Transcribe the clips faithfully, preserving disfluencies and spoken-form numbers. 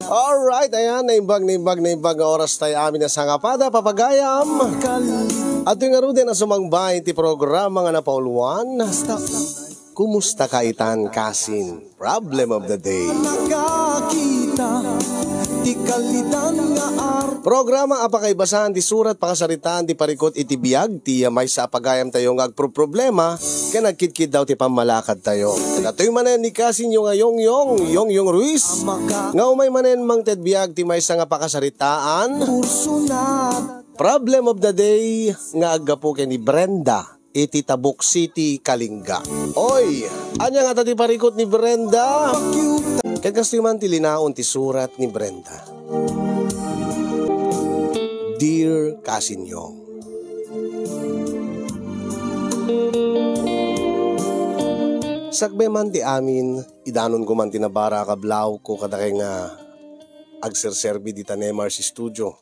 Alright, ayan, naimbag, naimbag, naimbag nga oras tayo amin a sangapada, papagayam. At yung ngaruden a sumangbay ti programa nga napauluan, Kumusta ka itan, kasin? Problem of the day. Makakita ti kalidan nga ar- Programa a pakaibasan ti surat pakasaritaan ti parikut iti biag ti maysa a pagayam tayo nga agproproblema ken agkidkiddaw ti pammalakad tayo. Datoy manen ni kasinyo nga Yongyong, Yongyong Ruiz, nga umay manen mangted biag ti maysa nga pakasaritaan. Kursunat. Problem of the day nga aggapu ken ni Brenda iti Tabuk City, Kalinga. Oy, ania ngata ti parikut ni Brenda? Ket kastoy man ti linaon ti surat ni Brenda. Dear Kasinyong, sakbay man ti amin, idanonko man ti nabara a kablawko kadakay nga agserserbi dita Nemar's Studio.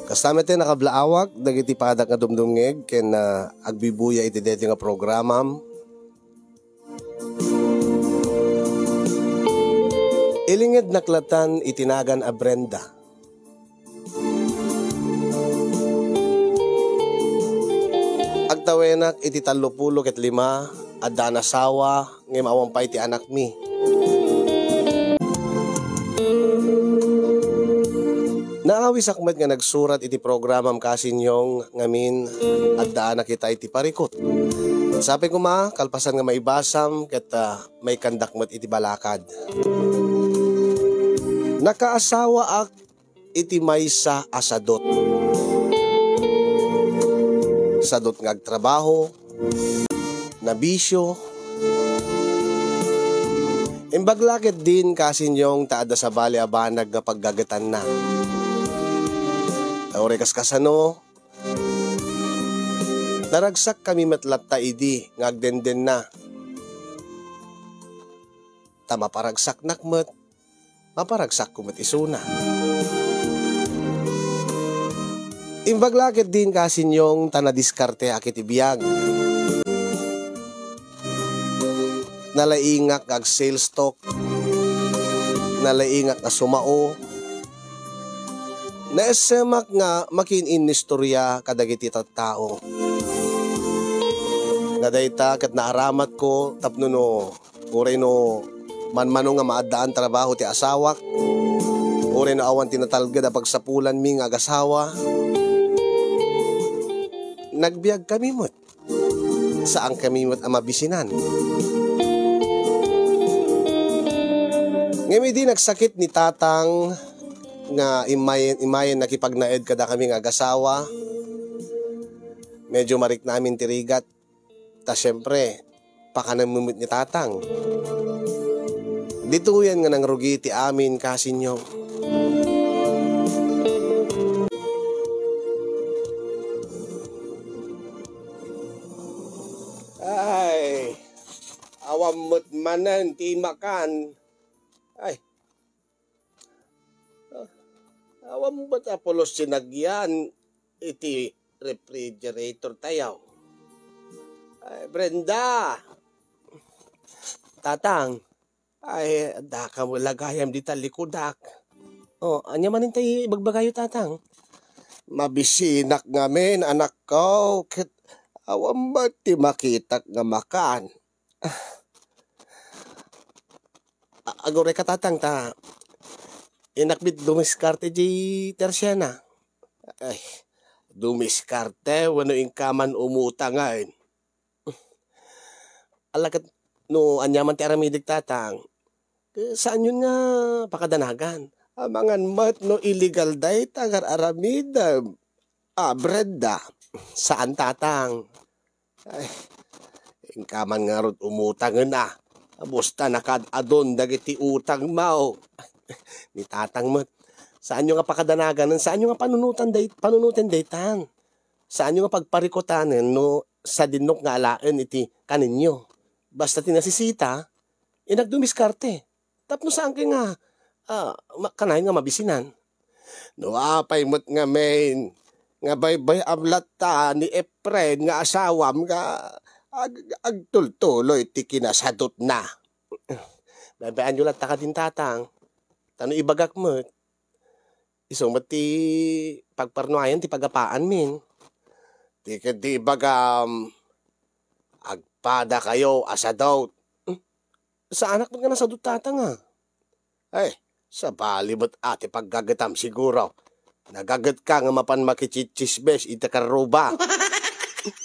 Kasta met ti nakablaawak dagiti padak nga dumdumngeg ken, ah, agbibuya iti daytoy nga programam. Ilingednak latan iti nagan a Brenda. Agtawenak iti tallopulo ket lima, adda nasawa, ngem awan pay ti anakmi. Naawisak met nga nagsurat iti programam, Kasinyong, ngamin addaanak ita iti parikut. Sapay koma, kalpasan nga maibasam ket, ah, maikandak met iti balakad. Nakaasawaak iti maysa a sadut. Sadut nga agtrabaho, nabisio. Imbag la ketdin, Kasinyong, ta adda sabali a banag nga paggagetanna. Ta uray kaskasano, naragsakkami met latta idi nga agdendenna. Ta maparagsaknak met, maparagsakko met isuna. Imbag la ketdin, Kasinyong, ta nadiskarteak iti biag. Nalaingak nga ag-sales talk. Nalaingak nga sumao. Naessemak nga makiin-inistorya kadagiti tattao. Nga dayta ket naaramatko tapno no Uray no manmano nga maaddaan trabaho ti asawak, uray no awan ti natalged a pagsapulanmi nga agasawa, nagbiagkami met. Saankami met a mabisinan. Ngem idi nagsakit ni Tatang nga immay-, immayen nakipagnaed kadakami nga agasawa, medyo mariknaamin ti rigat. Ta siempre, pakanen met ni Tatang. Ditoyen nga nangrugi ti amin, Kasinyong. Ay, awan met manen ti makan. Ay, Ah, awan met a pulos ti nagyan iti refrigerator tayo. Ay, Brenda! Tatang, ay, daka mo lagayam dita likudak. Oh, ania manen tay ibagbagayo, Tatang? Mabisinak ngamin, anakko, ket awan met ti makitak nga makan. A-, aguray ka, Tatang, ta inakbit dumiskarte di tersiana. Ay, dumiskarte, wenno inkaman umutangen. Ala ket no aniaman ti aramidek, Tatang, saanyon nga pakadanagan. Amangan met no illegal dayta nga ar-aramidem. Ah, Brenda, saan, Tatang. Ay, inkaman ngarud umutangen a. Busta nakaad-adon dagiti utangmo. Ni Tatang met. Saanyo nga pakadanagan, saanyo nga panunutan day-, panunoten daytan. Saanyo nga pagparikutanen no sadinno nga alaen iti kaninyo. Basta ti nasisita, inagdumiskarte. Tapno saan kay nga, ah, ma-, kanayon nga mabisinan. No apay met ngamin nga baybay-am latta ni Efren nga asawam nga ag-, agtultuloy ti kinasadutna. Baybayanyo latta kadin, Tatang. Ta no ibagak met, isu met ti pagparnuayan ti pagapaanmin. Ti ket di ibagam, agpadakayo a sadot. Hmm? Saanak met nga nasadot, tatang, a. Ay, sabali met a ti paggagetam siguro. Nagagetka nga mapan makitsitsismis iti karruba.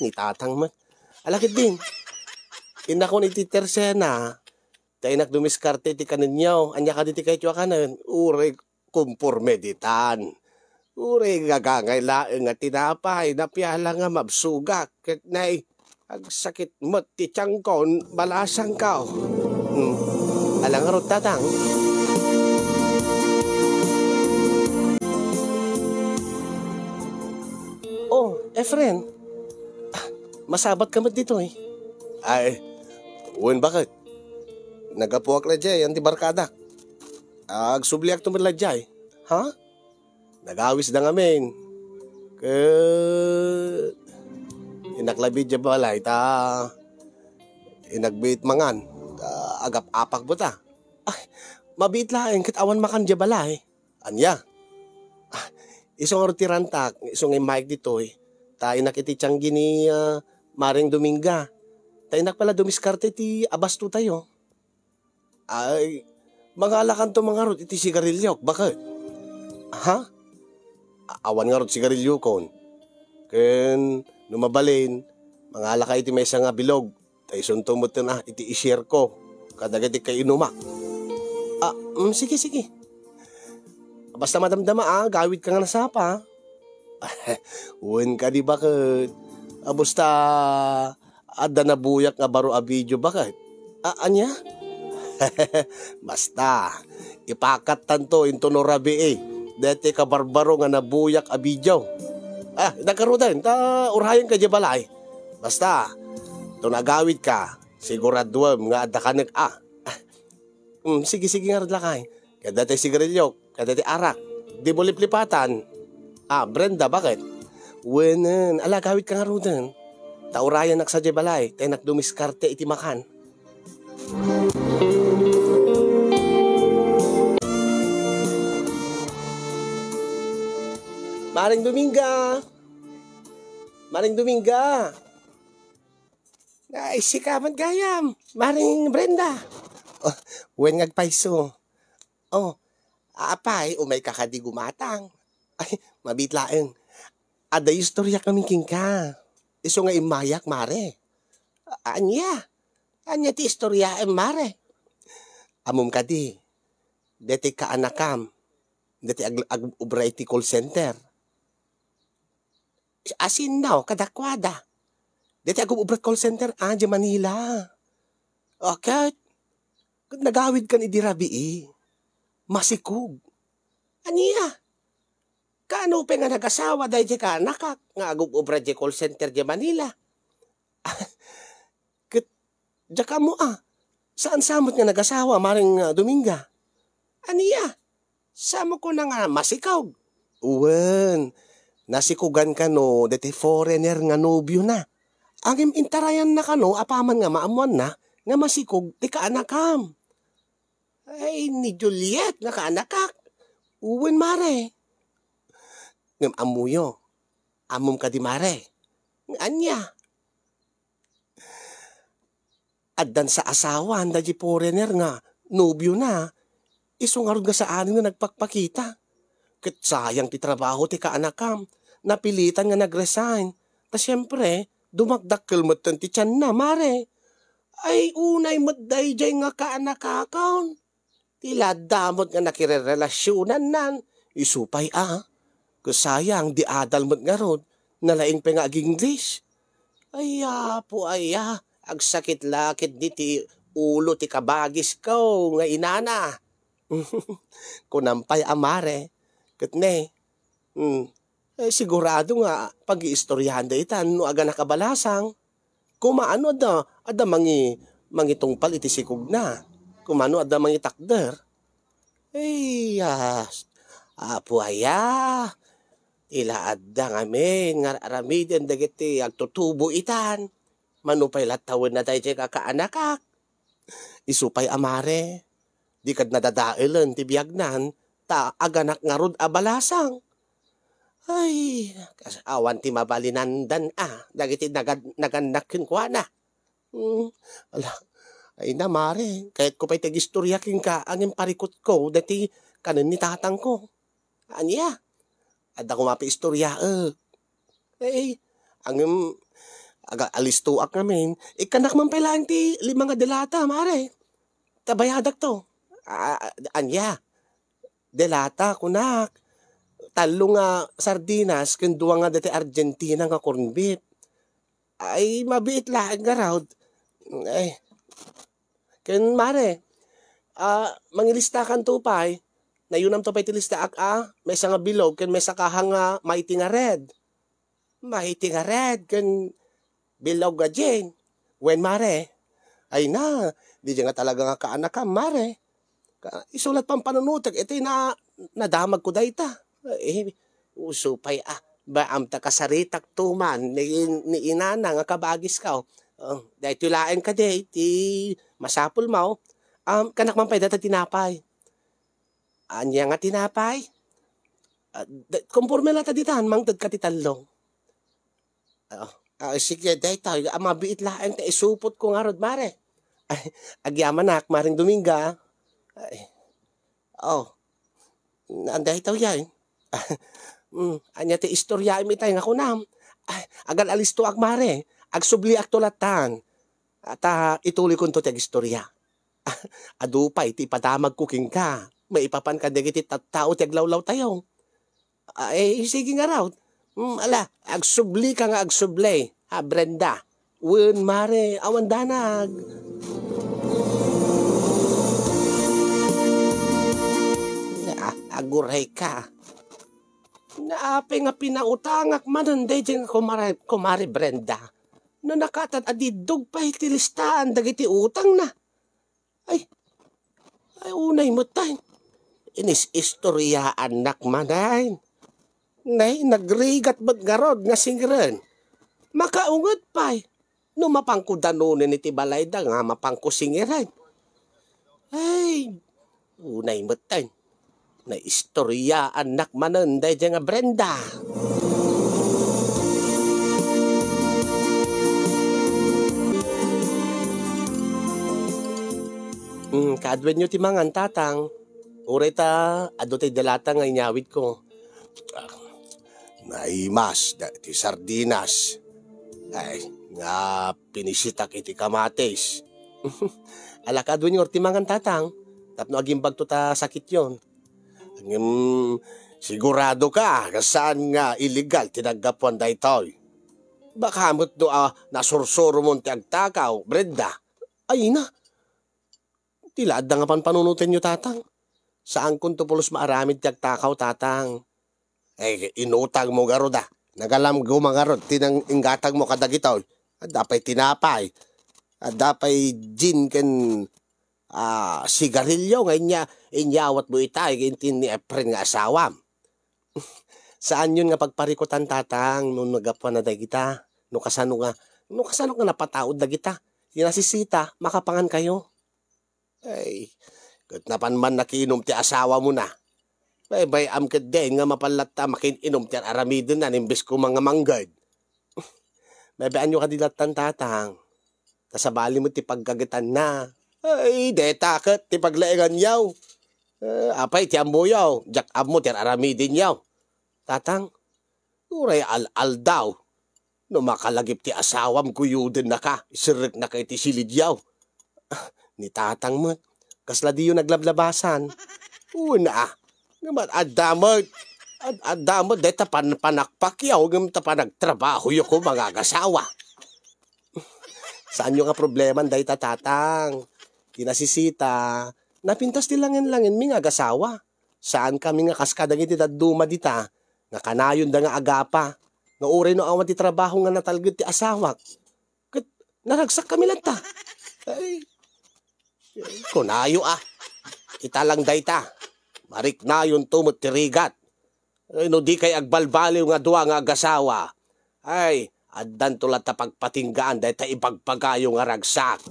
Ni tatang met. Ala ketdin. Innakon iti tersena, ta innak dumiskarte iti kanenyo. Ania kadi ti kayatyo a kanen? Uray, komporme ditan. Uray gagangay laeng nga tinapay, napiala nga mabsugak, ket nay, agsakit met ti tiangkon, balasangko. Hmm. Ala ngarud, tatang? Oh, Efren. Ah, masabat ka met ditoy? Ay, wen, baket. Nagapuak la jay, anti barkadak. Agsubliak to met la jay. Ha? Nagawisda ngamin. Ket innak labi jay balay ta innak biit mangan. Ta agap-apak met a. Ay, mabiit laeng ket awan makan jay balay. Ania? Ah, isu ngarud ti rantak, isu nga immayek ditoy. Ta innak iti tianggi ni, ah, Maring Dominga. Ta innak pay la dumiskarte iti abastotayo. Ay, mangalakanto man ngarud iti sigariliok, baket. Ha? A-, awan ngarud sigariliokon. Ken, no mabalin, mangalaka iti maysa nga bilog, ta isunto metten a iti isirko kadagiti kainumak. Ah, mm, sige, sige. Basta madamdama a, gawidka nga nasapa. Wen kadi, baket. A, basta, adda nabuyak nga baro a video, baket. A, ania? Basta, ipakattanto intono rabii daytoy kabarbaro nga nabuyak a video. Ah, nagkaruden, ta urayenka jay balay. Basta, to nagawidka, siguraduem nga adda kanek a. Ah, mm, sige, sige ngarud lakay. Ket daytoy sigarilio, ket daytoy arak. Dimo liplipatan. Ah, Brenda, baket? Wenen, ala, gawidka ngaruden. Ta urayennak sadiay balay, ta innak dumiskarte iti makan. Maring Dominga! Maring Dominga! Ay, sika met gayam, Maring Brenda. Oh, wen nga agpayso. Oh, apay, umayka kadi gumatang? Ay, mabiit laeng. Adda istoryak ngamin kenka. Isu nga immayak, mare. A-, ania? Ania ti istoryaem, mare? Ammom kadi, deti kaanakam, deti ag-, ag-obra iti call center. Asinno kadakuada? Deti ag-obra call center a, diay Manila. O, ket, ket nagawidkan idi rabii. Masikog. Ania? Kaano pay nga nagasawa daydiay kaanakak nga agub-obra diay call center diay Manila? Ket diak ammo a, saan sa met nga nagasawa, Maring, ah, Dominga? Ania? Sa mo kuna nga masikog? Wen, nasikogan kano deti foreigner nga nobiona. Ngem intarayanna kano apaman nga maammoanna nga masikog ti kaanakam. Ay, ni Juliet nga kaanakak. Wen, mare. Ngem ammoyo, ammom kadi, mare? Ania? Addan sa asawan daydiay foreigner nga nobiona, isu ngarud nga saanen nga nagpakpakita. Ket sayang ti trabaho ti kaanakam, napilitan nga nag-resign. Ta siempre, dumakdakkel metten ti tianna, mare. Ay, unay met daydiay nga kaanakakon. Ti la adda met nga nakirerelasionannan, isu pay a. Ket sayang, di adal met ngarud, nalaing pay nga ag-English. Ay, Apo, aya, agsakit la ketdi ti ulo ti kabagisko nga inana. Kunam pay a, mare, ket ne, hmm, eh, sigurado nga pag-iistoryahan daytan no aganak a balasang. Koma no adda, adda mangi-, mangitungpal iti sikogna. Koma no adda mangitakder. Ay, ah, Apo aya, ti la adda ngamin nga aramiden dagiti agtutubo itan. Mano pay la tawenna daydiay kakaanakak? Isu pay a, mare. Di kad nadadaelen ti biagnan, ta aganak ngarud a balasang. Ay, kas-, awan ti mabalinandan a, dagiti nagad-, nagannak kenkuana. Hmm, ala, ay na, mare, kayatko pay ti agistorya kenka, ngem parikutko dati kanen ni tatangko. Ania? Adda koma pay istoryaek. Eh, ngem, aga-, alistoak ngamin. Ikkannak man pay laeng ti lima nga delata, mare. Ta bayadakto. A-, a-, ania? Delata, kunak. Tallo nga sardinas, ken dua nga dati Argentina nga corned beef. Ay, mabiit laeng ngarud. Ay. Ken mare, a, mangilistakanto pay. Nayunamto pay ti listaak a, maysa nga bilog, ken maysa kaha nga mighty nga red. Mighty nga red, ken bilog nga gin. Wen, mare? Ay na, di nga talaga nga kaanakam, mare. Ka-, isu la't pampanunotek iti na-, nadamagko dayta. Eh, uso pay a, baam ta kasaritakto man ni, ni inana nga kabagiska. Oh, daytoy laeng kadi ti masapulmo. Um, kanak man pay dayta tinapay. Ania nga tinapay? Ah, da-, konporme la ta ditan, mangted ka ti tallo. Ah, ah, sige, daytoy, a, mabiit laeng ta isupotko ngarud, mare. Ay, agyamanak, Maring Dominga. Ay, oh, na-, daytoy yan. Mm, ania ti istoryaem itay nga kunam? Ay, agal-alistoak, mare. Agsubliakto lattan. Ta ituloykonto ti agistorya. Adu pay ti ipadamagko kenka. Maipapan kadagiti tattao ti aglawlawtayo. Ay, sige ngarud. Mm, ala, agsubli ka nga agsubli, ha, Brenda. Wen, mare, awan danag. Ah, aguray ka. Naapay nga pinautangak manen daydiay nga kumare, kumare Brenda? No nakatat a diddog pay ti listaan dagiti utangna. Ay, ay, unay met tay. Inis-istoryaannak manen. Nay, nagrigat met ngarud nga singiren. Makaunget pay. No mapanko danunen iti balayda nga mapanko singiren. Ay, unay met tay. Naistoryaannak manen daydiay nga Brenda. Hmm, kaaduenyo ti mangan, Tatang. Uray ta, adu tay delata nga inyawidko. Naimas da ti sardinas. Ay, nga pinisitak iti kamatis. Ala, kaaduenyo ti mangan, Tatang, tapno agimbagto ta sakityon. Ngem, sigurado ka nga saan nga illegal ti naggapuan daytoy? Baka met no, ah, nasursuromon ti agtakaw, Brenda. Ay na, ti la adda nga panpanunotenyo, Tatang. Saankonto pulos maaramid ti agtakaw, Tatang. Eh, inutangmo ngarud a. Nagalamgom ngarud ti nang-, inggatangmo kadagitoy. Adda pay tinapay. Adda pay gin ken, ah, sigarilyo nga inya-, inyawatmo itay iti ni Efren nga asawam. Saanyon nga pagparikutan, Tatang, no naggapuan dagita. No kasano nga, no kasano nga napataud dagita. Ti nasisita, makapangan kayo. Ay, ket napan man nakiinum ti asawamona. Baybay-am ketdi nga mapan latta makin-inum ti ar-aramidenna imbes koma nga mangged. Baybay-anyo kadi lattan, Tatang. Ta sabali met ti paggagetanna. Ay, deta ket ti paglaenganyo. Eh, apay ti ammoyo? Diak ammo ti ar-aramidenyo. Tatang, uray al-aldaw. No makalagip ti asawam, kuyodennaka, iserreknaka iti silidyo. Ah, ni Tatang met, kasla diyo naglablabasan? Wen a, ngem ad-, adda met, ad-, adda met, dayta pan-, panakpakyo, ngem ta panagtrabahoyo koma nga agasawa. Saanyo nga probleman dayta, Tatang? Ti nasisita, napintas ti langen-langenmi nga agasawa. Saankami nga kas kadagiti dadduma dita, nga kanayonda nga agapa, nga uray no awan ti trabaho nga natalged ti asawak, ket naragsakkami latta. Ay, kunayo a, ita lang dayta, mariknayonto met ti rigat. Ay, no di kay agbalbaliw nga dua nga agasawa, ay, addanto latta pagpatinggaan dayta ibagbagayo nga ragsak.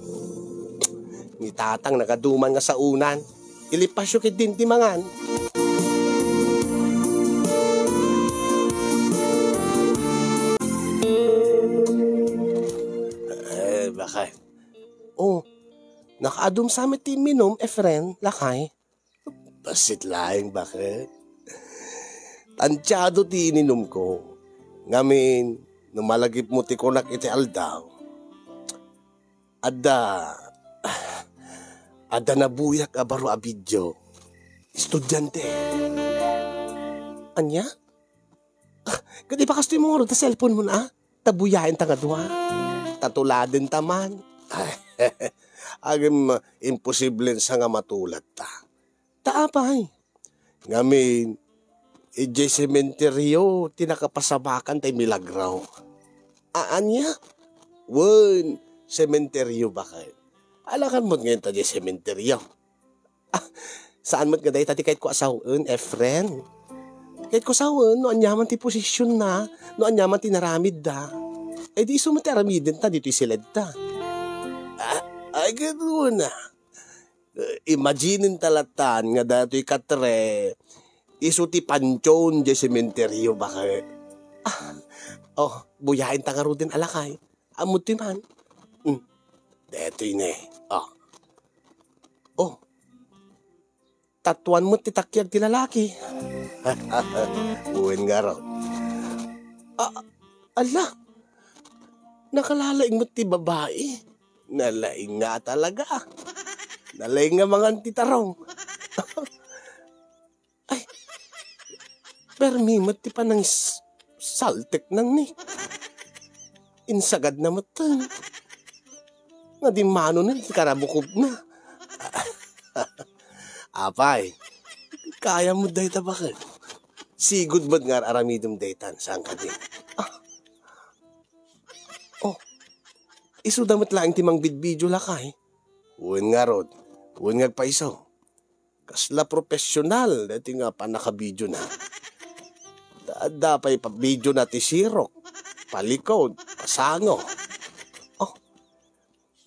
Ni Tatang nagaduman nga saonan. Ilipasyo ketdin ti mangan. Eh, bakit? Oh, nakaadum sa met ti imminum, Efren, lakay. Bassit laeng, bakit? Tantiado ti ininumko. Ngamin, no malagipmo ti kunak iti aldaw, adda, adda nabuyak a baro a video. Estudiante. Ania? Ah, ket ipakastoy mo ngarud ta cellphone mo na, ah. Ta buyaen ta nga dua. Ta tuladen ta man. Agem, imposible sa nga matulad ta. Ta apay? Ngamin, idiay sementeryo ti nakapasamakan tay milagro. A-, ania? Wen, sementeryo, bakit? Alakan mo't ngayon ta idiay sementeryo. Ah, saan met nga dayta ti kayatko a sawen, Efren? Kayatko sawen no aniaman ti posisionna, no aniaman ti naramidda. Eh, di isu met ti aramidenta ditoy siledta. Ah, ay, ganun na. Eh, imagine ta latan nga datoy katre, isu ti pantion di sementeryo, bakit? Ah, oh, buyaen ta ngaruden a lakay. Ammod ti man. Hmm. Detoy ne. Oh. Oh. Tatuan met ti takiag ti lalaki. Wen ngarud. Ah, ala. Nakalalaing met ti babai. Nalaing nga talaga. Nalaing nga mangan ti tarong. Ay, permi met ti panangis-, saltekna ni. Insagadna met, eh. Nga di mano na, di karabukobna. Apay, kaya mo dayta, bakit? Sigud met nga ar-aramidem daytan, saan ka di? Ah. Oh, isu da met laeng ti mangbidbidio lakay. Wen ngarud, wen nga agpaiso. Kasla professional daytoy nga pannakabidiona. Adda pay pabidiona ti sirok, palikod, pasango. Oh,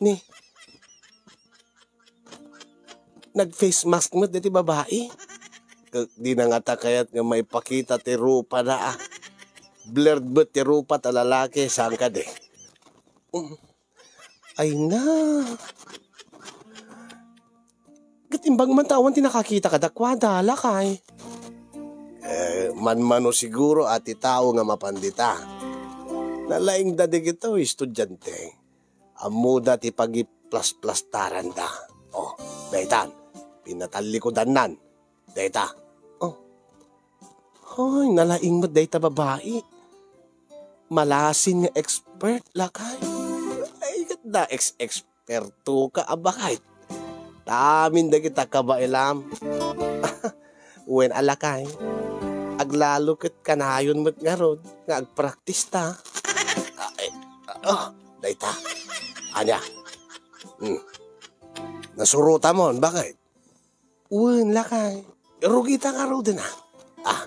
ni, nag-face mask met daytoy babai. Ket dina ngata kayat nga maipakita ti rupana, ah. Blurred met ti rupa ta lalaki, saan ka di? Um. Ay na. Ket imbag man ta awan ti nakakita kadakuada, lakay. Eh, manmano siguro a ti tao nga mapan dita. Nalaingda dagitoy estudiante. Ammoda ti pagiplasplastaran da. Oh, daytan, pinatallikudannan. Dayta. Oh. Hoy, nalaing met dayta babai. Malasin nga expert, lakay. Ay, ket da ex-experto ka, abakay. Tamin dagita kabailam. Wen a lakay. Aglalo ket kanayon met ngarud nga agpraktis ta. Ay, oh, dayta. Ania? Hmm. Nasurotamon, bakit? Wen, lakay. Rugita ngaruden, ah. Ah,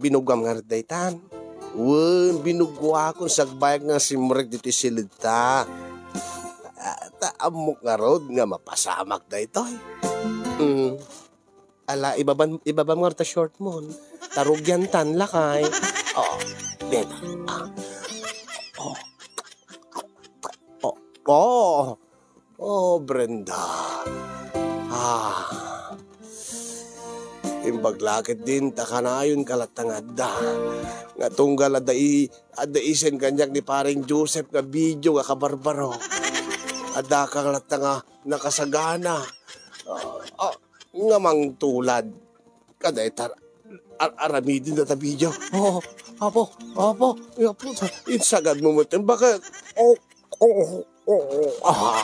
binuguam ngarud daytan. Wen, binuguakon sagbayak nga simrek ditoy siledta. Ah, ta ammok ngarud nga mapasamak daytoy. Mm. Ala, ibaban, ibabam ngarud ta short mon. Ta rugiantan, lakay. Oh, deta. Ah. Oh. Oh, oh. Oh, Brenda. Ah. Imbag la ketdin ta kanayon ka latta nga adda. Nga tunggal adda i-, adda isen kaniak ni Pareng Joseph nga video nga kabarbaro. Adda ka latta nga nakasagana. Ah, ah, nga mangtulad. Kadayta, ar-, aramiden data video. Oh, apo, apo, apo, insagad mo met, bakit? Oh, oh, oh, ah.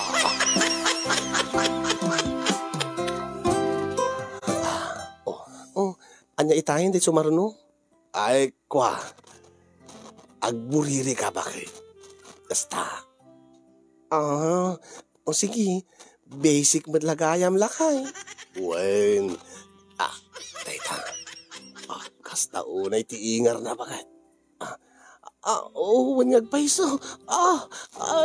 Oh, oh, ania itayen ti sumarno? Ay, kwa. Agburiri ka, bakit? Basta. Ah, o sige, basic met la gayam, lakay. Wen, ah, dayta. Ah, kasta unay ti ingarna, bakit? Ah, ah, oh, wen nga agpaiso. Ah,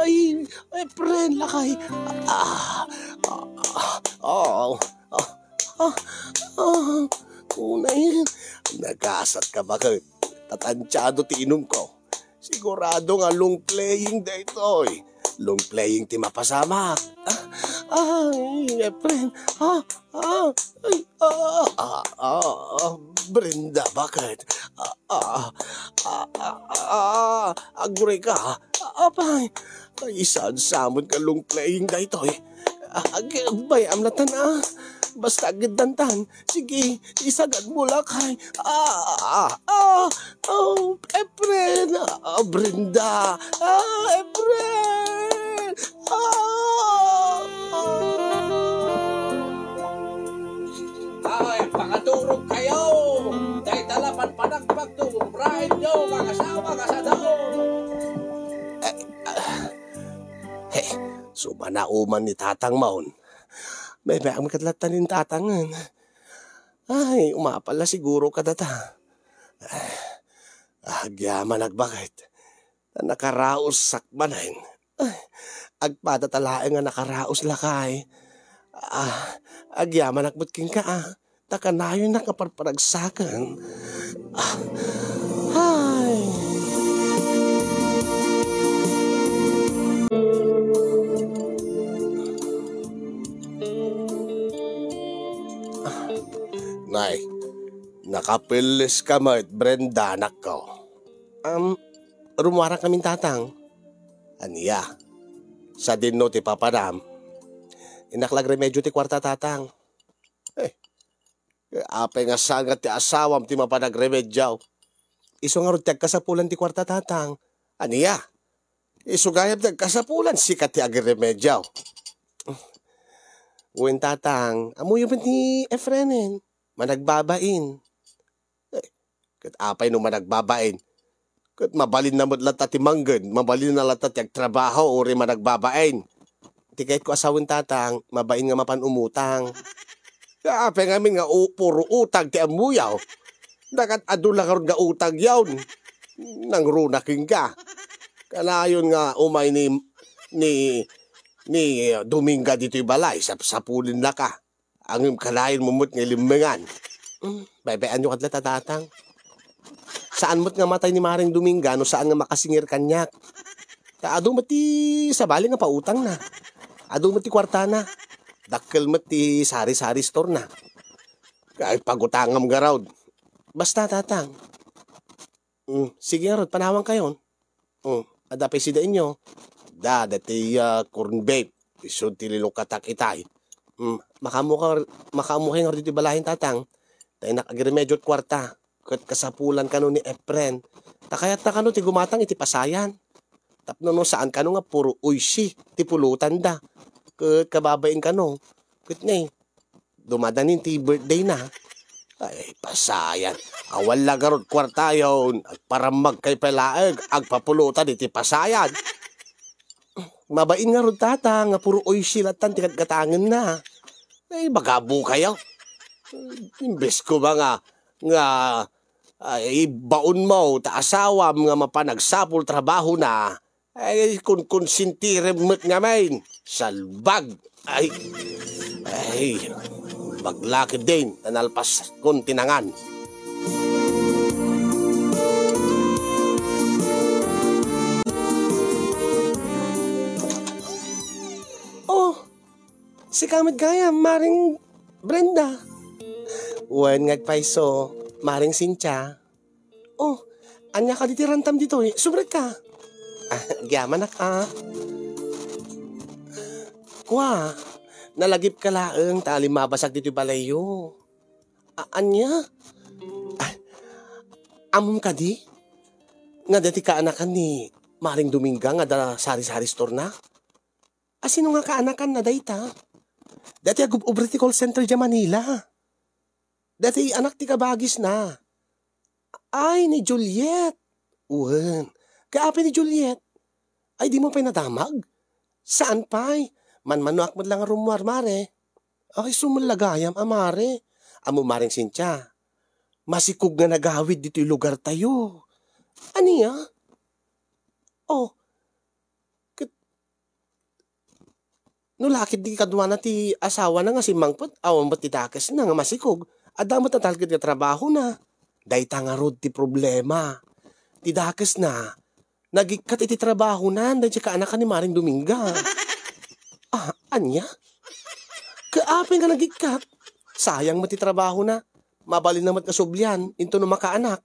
ay, ay, friend, lakay. Ah, ah, ah, oh, ah, Ah, ah, unay, nagasat ka baket. Tatantiado ti inumko. Sigurado nga long playing daytoy. Long playing ti mapasamak. Ah, ay, Efren. Ah, ah, ay, ah, ah, ah, ah, Brenda, baket? Ah, ah, ah, ah, ah, aguray ka. Ah, apay, ay, saan samot nga long playing daytoy? Ah, ag-, bay-am latan, ah. Basta agdantan. Sige, isagad mo lakay. Ah, ah, ah, oh, Efren. Ah, Brenda. Ah, Efren. Ah, ah. Ay, pakaturog kayo. Dayta la panpanagpag to, bride nyo, mga asawa, kasadong. Eh, ah, eh, sumana uman ni Tatang Maon. May, may, ang katlatta ni Tatangen. Ay, umapal la siguro kadata. Ay, agyamanak baket. Ta nakaraussak manen. Ay, agpada ta laeng nga nakaraus lakay. Ah, agyamanak met kenka, ah. Ta kanayon nga parparagsaken. Ah, ay. Nay, nakapillis ka met, Brenda, anakko. Um, rumuarak ngamin, Tatang. Ania? Sadinno ti papanam? Innak la agremedyo ti kuarta, Tatang. Eh, apay nga saan nga ti asawam ti mapan agremedyo? Isu ngarud ti agkasapulan ti kuarta, Tatang. Ania? Isu gayam ti agkasapulan, sika ti agremedyo. Wen, Tatang, ammoyo met ni Efrenen. Managbabain. Eh, ket apay no managbabain? Ket mabalinna met latta ti mangngeg, mabalinna latta ti agtrabaho, uray managbabain. Ti kayatko a sawen, Tatang, mabain nga mapan umutang. Apay ngamin nga u-, puro utang ti ammoyo? Dakat adu la ngarud nga utangyon. Nangruna kenka. Kanayon nga umay ni, ni, ni Dominga ditoy balay, sapsapulennaka. Ngem kanayon mo met nga ilimmengan. Mm, bay-ayan yo kadla, Tatang. Saan met nga matay ni Maring Dominga no saan nga makasingir kaniak. Ta adu met ti sabali nga pautangna. Adu met ti kuartana. Dakkel met ti sari-sari store-na. Ay, pagutangam ngarud. Basta, Tatang. Mm, sige ngarud, panawankayon. Mm, adda pay sidaenyo? Da, dati, ah, corn beef. Isu ti lilukatak itay. Mm, makaammo ka, makaammo kay ngarud iti balayen, Tatang. Ta innak agremedyo ti kuarta. Ket kasapulan kano ni Efren. Ta kayatta kano ti gumatang iti pasayan. Tapno no saan kano nga puro oyshi ti pulotanda. Ket kababain kano. Ket ne, dumadanin ti birthday-na. Ay, pasayan. Awan la ngarud kuartayon. Agparammag kay pay laeng. Agpapulotan iti pasayan. Mabain ngarud, Tatang, nga puro oyshi lattan ti gatgatangenna. Ay, bagabokayo. Imbes koma nga, nga, ay, baonmo ta asawam nga mapan agsapul trabahona, ay, kunkonsintirem met ngamin. Salbag! Ay, ay, baglakid din, ta nalpaskon ti nangan. Oh, sika met gayam, Maring Brenda. Wen nga agpayso, Maring Cynthia. Oh, ania kadi ti rantam ditoy? Sumrekka. Ah, agyamanak, ah. Kua, nalagipka laeng ta alimmabasag ditoy balayyo. A-, ania? Ah, ammom kadi nga dati kaanakan ni Maring Dominga nga adda sari-sari store-na? A, sino nga kaanakanna dayta? Dati agub-ubra ti call center diay Manila. Dati anak ti kabagisna. Ay, ni Juliet. Wen. Kaapay ni Juliet? Ay, dimo pay nadamag? Saan pay? Manmanoak met la nga rummuar, mare. Ay, sumellagayam a mare. Ammo, Maring Cynthia, masikog nga nagawid ditoy lugartayo. Ania? Oh, ket No la ket di kaduana ti asawana nga simmangpet, awan met ti dakesna nga masikog, adda met natalged nga trabahona. Dayta ngarud ti problema. Ti dakesna, nagikkat iti trabahona, daydi kaanakan ni Maring Dominga. Ah, ania? Kaapay nga nagikkat? Sayang met ti trabahona. Mabalinna met nga sublian, intono makaanak.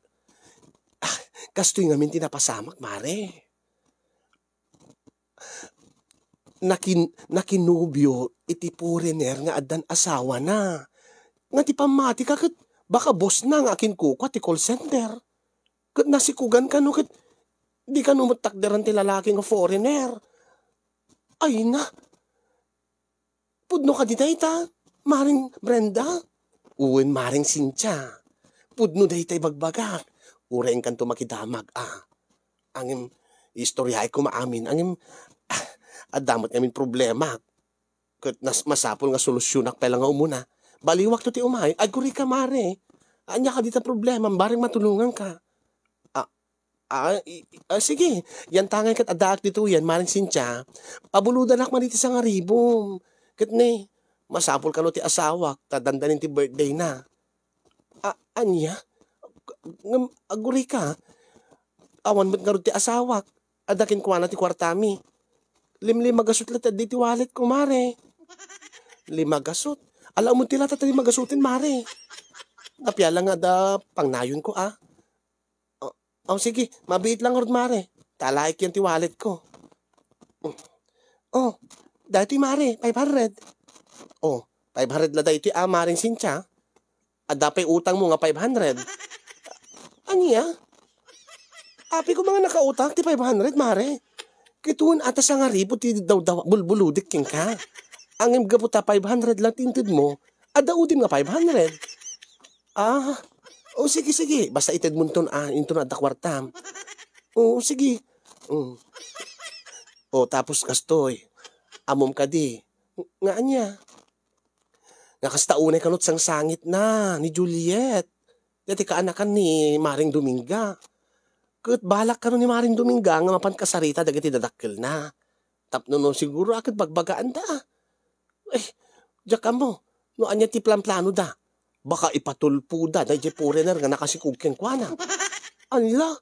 Ah, kastoy ngamin ti napasamak, Mare. Nakin-, nakinobio iti foreigner nga addan asawana. Nga ti pammatika ket baka bossna nga akinkukua ti call center. Ket nasikugan kano ket di kano met takderan ti lalaki nga foreigner. Ay na, pudno kadi dayta, Maring Brenda? Wen, Maring Cynthia. Pudno dayta ibagbagak. Uray inkanto makidamag, a. Ngem, istoryaek koma amin. Ngem, ah, adda met ngamin problema. Ket nas-, masapul nga solusionak pay la nga umuna. Baliwakto ti umay. Agurika, Mare. Ania kadi ta problema, bareng matulonganka. Ah, ah, i-, i-, ah, sige. Yantangay ket addaak ditoyen, Maring Cynthia. Pabulodanak man iti sangaribom. Ket ne, masapul kano ti asawak, ta dandanin ti birthdayna. A-, ania? Ngem, agurika. Awan met ngarud ti asawak. Adda kenkuana ti kuartami. Limlimagasut latta ditoy walletko, Mare. Limagasut? Ala, umon ti latta ti limagasuten, Mare. Apay la nga adda pangnayonko, a. O, o, sige, mabiit la ngarud, Mare. Ta alaek ken ti walletko. O, daytoy, Mare, five hundred. O, five hundred la daytoy, a, Maring Cynthia. Adda pay utangmo nga five hundred. Ania? Apay koma nga nakautang ti five hundred, Mare. Ket wen a ta sangaribu ti dawdawa-, bulbulodek kenka. Ngem gapu ta five hundred lang ti intedmo, adda udim nga five hundred. Ah, o sige, sige. Basta itedmonton, a, inton adda kuartam. O, sige. Mm. O, tapos kastoy. Ammom kadi. Nga ania? Nga kasta unay kano ti sangsangitna ni Juliet. Daytoy kaanakan ni Maring Dominga. Ket balak kano ni Maring Dominga nga mapan kasarita dagiti dadakkelna. Tapno no siguro a ket bagbagaanda. Eh, diak ammo, no ania ti planplanoda. Baka ipatulpoda daydiay foreigner nga nakasikog kenkuana. Ala,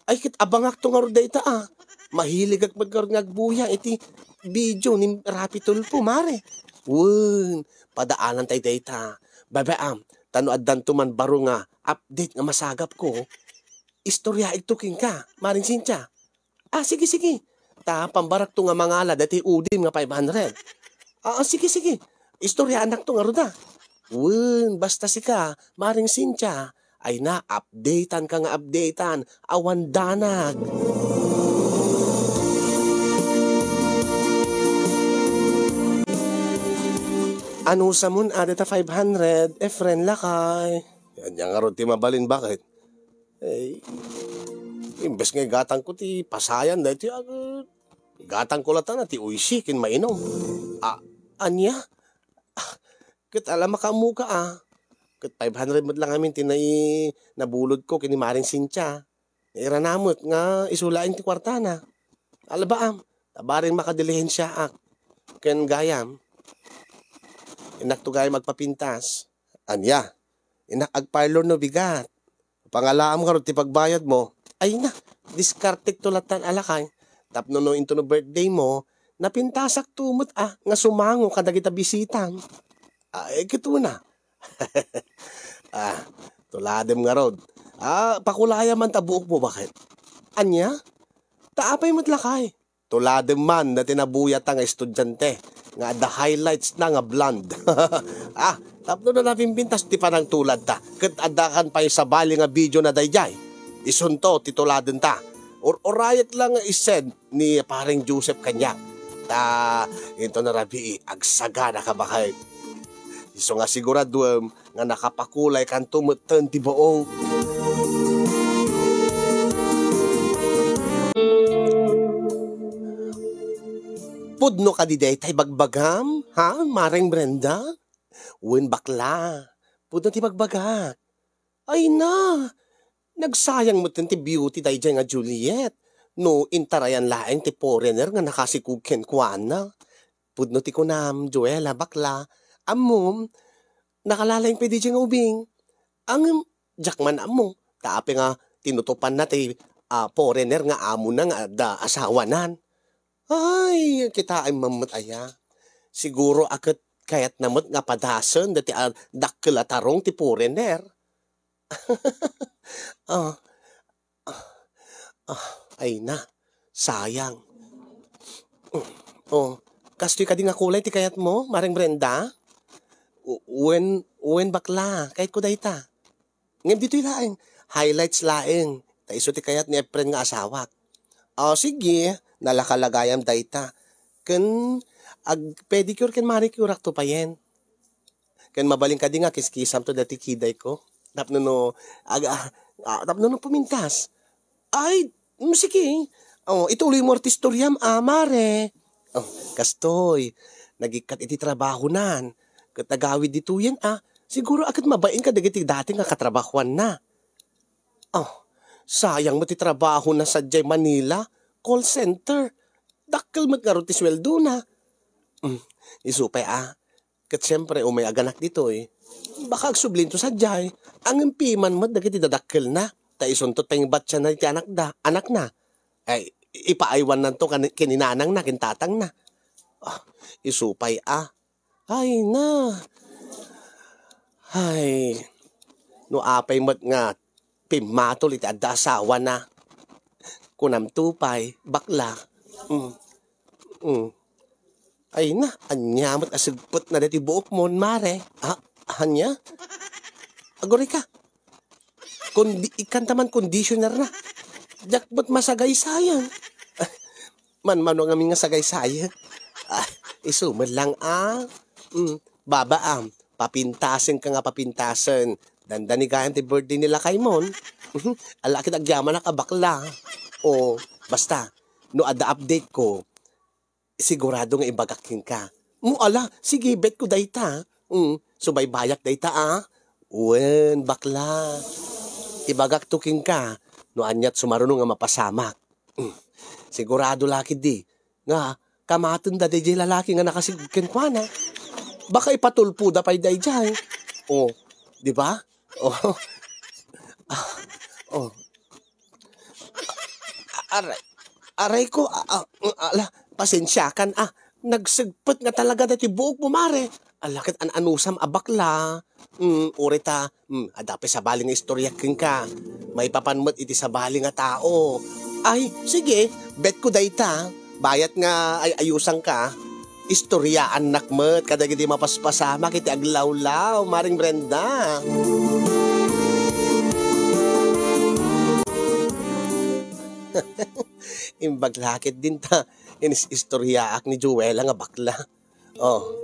ay ket abangakto ngarud dayta, a. Mahiligak met ngarud nga agbuya iti video ni Raffy Tulfo, Mare. Wen, padaanantay dayta. Babaam, ta no addanto man baro nga update nga masagapko, istoryaekto kenka, Maring Cynthia. Ah, sige, sige. Ta pambarakto nga mangala daytoy udim nga five hundred. Ah, sige, sige. Istoryaannakto ngarud a. Wen, basta sika, Maring Cynthia, ay na, updateanka nga updatean, awan danag. Anusamon a dayta five hundred, e friend lakay. Ania ngarud ti mabalin, baket? Eh, imbes nga igatangko ti pasayan daytoy, ag-, igatangko latta na ti uysi ken mainom. A-, ania? Ah, ket ala makaammoka a. Ket five hundred met lang amin ti nai-, nabulodko ken ni Maring Cynthia. Nairana met nga isu laeng ti kuartana. Ala baam, ta bareng makadilihensiaak. Ken gayam, innakto gayam agpapintas. Ania? Innak agparlor no bigat. Pangalaam ngarud ti pagbayadmo. Ay na, diskartekto lattan a lakay. Tapno no intono birthdaymo, napintasakto met a nga sumango kadagita bisitam. Ay, ket una. Ah, tuladem ngarud. Ah, pakulayam man ta buokmo, baket? Ania? Ta apay met lakay? Tuladem man dayta nabuyat nga estudiante nga adda highlights na nga blonde. Ah, tapno no napimpintas ti panangtulad ta, ket addakan pay sabali nga video na daydiay. Isunto ti tuladenta. Ur-urayek lang nga isend ni Pareng Joseph kaniak. Ta, intono rabii, agsaganaka, baket. Isu nga siguraduem nga nakapakulaykanto metten ti buok. Pudno kadi dayta ibagbagam, ha, Mareng Brenda? Wen, bakla. Pudno ti bagbagak. Ay na! Nagsayang metten ti beauty daydiay nga Juliet no intarayan laeng ti foreigner nga nakasikog kenkuana. Pudno ti kunam, Joella, bakla. Ammom, nakalalaing pay diay nga ubing. Ngem, diak man ammo. Ta apay nga tinutupanna ti, ah, foreigner nga amona nga adda asawanan. Ay, kitaem man met aya. Siguro a ket kayatna met nga padasen daytoy a dakkel a tarong ti foreigner. Ah, ah, ah, ay na, sayang. Oh, kastoy kadi nga kulay ti kayatmo, Mareng Brenda? U-, wen, wen bakla, kayatko dayta. Ngem ditoy laeng, highlights laeng. Ta isu ti kayat ni Efren nga asawak. O, sige, nalakalagayam dayta. Ken ag-pedicure ken manicure-akto payen. Ken mabalin kadi nga kiskisamto daytoy kidayko. Tapno no, ag-, ah, ah, tapno no pumintas. Ay, mm, sige. O, ituloy mo ti istoriam, a, mare. O, kastoy. Nagikkat iti trabahonan. Ket nagawid ditoyen, a. Siguro a ket mabain kadagiti dati nga katrabahoanna. O, sayang met ti trabahona sadiay Manila, call center. Dakkel met ngarud ti sueldona. Mm, isu pay, a. Ket siempre, umay aganak ditoy, baka agsublinto sadiay, ngem piman met dagiti dadakkelna, ta isunto ti pangibatianna iti anakda, anakna. Ay, ipaaywananto kan-, ken inanangna, ken tatangna. Ah, isu pay a. Ay na. Ay, no apay met nga pimmatol iti adda asawana. Kunamto pay, bakla. Mm. Mm. Ay na, ania met a segpetna daytoy buokmon, mare? Ah, ania? Agurayka. Kondi-, ikkanta man conditioner na. Diak met masagaysayang. Manmano ngamin nga sagaysayek? Ah, isu met lang, a. Mm, baba, a. Papintasenka nga papintasen. Dandani gayam ti birthday ni lakaymon. Ala ket agyamanak a bakla. O, basta, no adda update ko, sigurado nga ibagak kenka. Mo, ala, sige, bet ko dayta. Mm, subaybayak dayta, a. Wen, bakla. Ibagakto kenka, no aniat sumaruno nga mapasamak. Mm, sigurado la ketdi, nga kamatenda daydiay lalaki nga nakasigud kenkuana. Baka ipatulpoda pay daydiay. O, di ba? O. Ah, o. Aray, aray ko, a, a, ala, pasensiakan, a. Nagsegpet nga talaga daytoy buokmo, mare. Ala, ket an-anusam a bakla. Mm, uray ta, mm, adda pay sabali nga istorya kenka. Maipapan met iti sabali nga tao. Ay, sige, bet ko dayta. Bayat nga ay-ayusanka. Istoryaannak met kadagiti mapaspasamak iti aglawlaw, Maring Brenda. Imbag la ketdin ta inis-istoryaak ni Joella nga bakla. O.